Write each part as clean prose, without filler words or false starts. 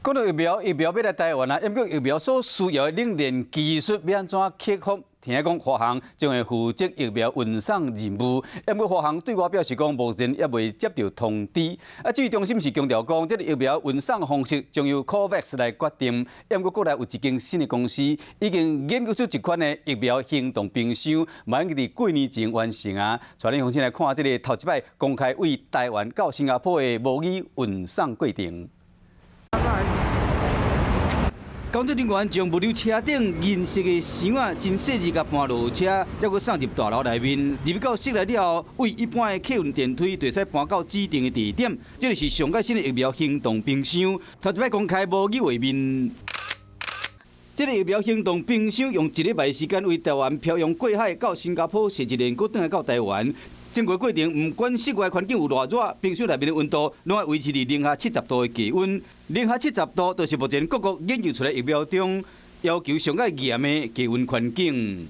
講到疫苗，疫苗欲來台灣啊，毋過疫苗所需要的冷鏈技術欲按怎克服？聽講華航將會負責疫苗運送任務，毋過華航對外表示講，目前猶未接著通知。啊，至於中心是強調講，這個疫苗運送方式將由 COVAX 來決定。毋過國內有一間新的公司已經研究出一款的疫苗行動冰箱，嘛已經佇過年前完成啊。帶恁先來看這個頭一擺公開對台灣到新加坡的模擬運送過程。工作人員將物流車頂銀色的箱仔，真細緻共搬落車，才閣送入大樓內面。入去到室內了後，對一般的客運電梯就會使搬到指定的地點。這就是上蓋新的疫苗行動冰箱，頭一擺公開模擬畫面。這個疫苗行動冰箱用一禮拜時間，對台灣漂洋過海到新加坡，踅一輪，閣轉來到台灣。整個過程，毋管室外環境有偌熱，冰箱內面的溫度攏愛維持佇零下七十度的低溫。零下七十度，就是目前各國研究出來疫苗中要求上蓋嚴的低溫環境。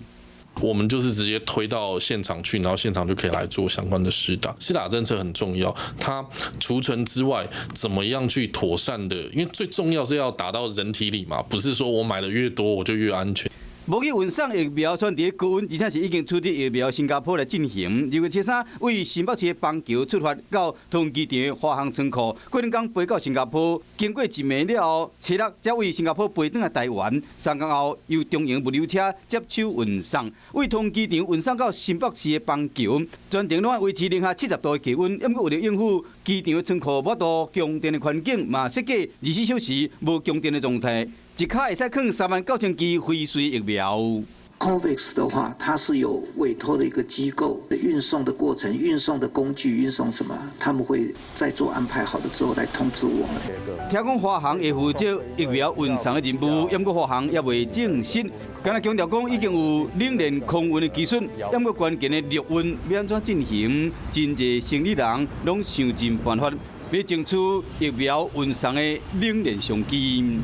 我們就是直接推到現場去，然後現場就可以來做相關的施打。施打政策很重要，它儲存之外，怎麼樣去妥善的？因為最重要是要打到人體裡嘛，不是說我買的越多我就越安全。模擬運送疫苗，選佇高溫，而且是已經取得疫苗新加坡來進行。2月初三，對新北市的邦橋出發到桃園機場華航倉庫，過兩工飛到新加坡，經過一暝了後，初六才對新加坡飛轉來台灣。3工後，由中營物流車接手運送，對桃園機場運送到新北市的邦橋，全程攏愛維持零下七十度的低溫。毋過為了應付機場倉庫無法度供電的環境，嘛設計24小時無供電的狀態。一卡會使囥3萬9千劑輝瑞疫苗。 COVAX 的話，它是有委託的一個機構，運送的過程、運送的工具、運送什麼，他們會再做安排好了之後來通知我們。聽講華航會負責疫苗運送的任務，毋過華航猶未證實。敢若強調講已經有冷鏈空運的技術，毋過關鍵的陸運欲按怎進行，真濟生理人攏想盡辦法，欲爭取疫苗運送的冷鏈商機。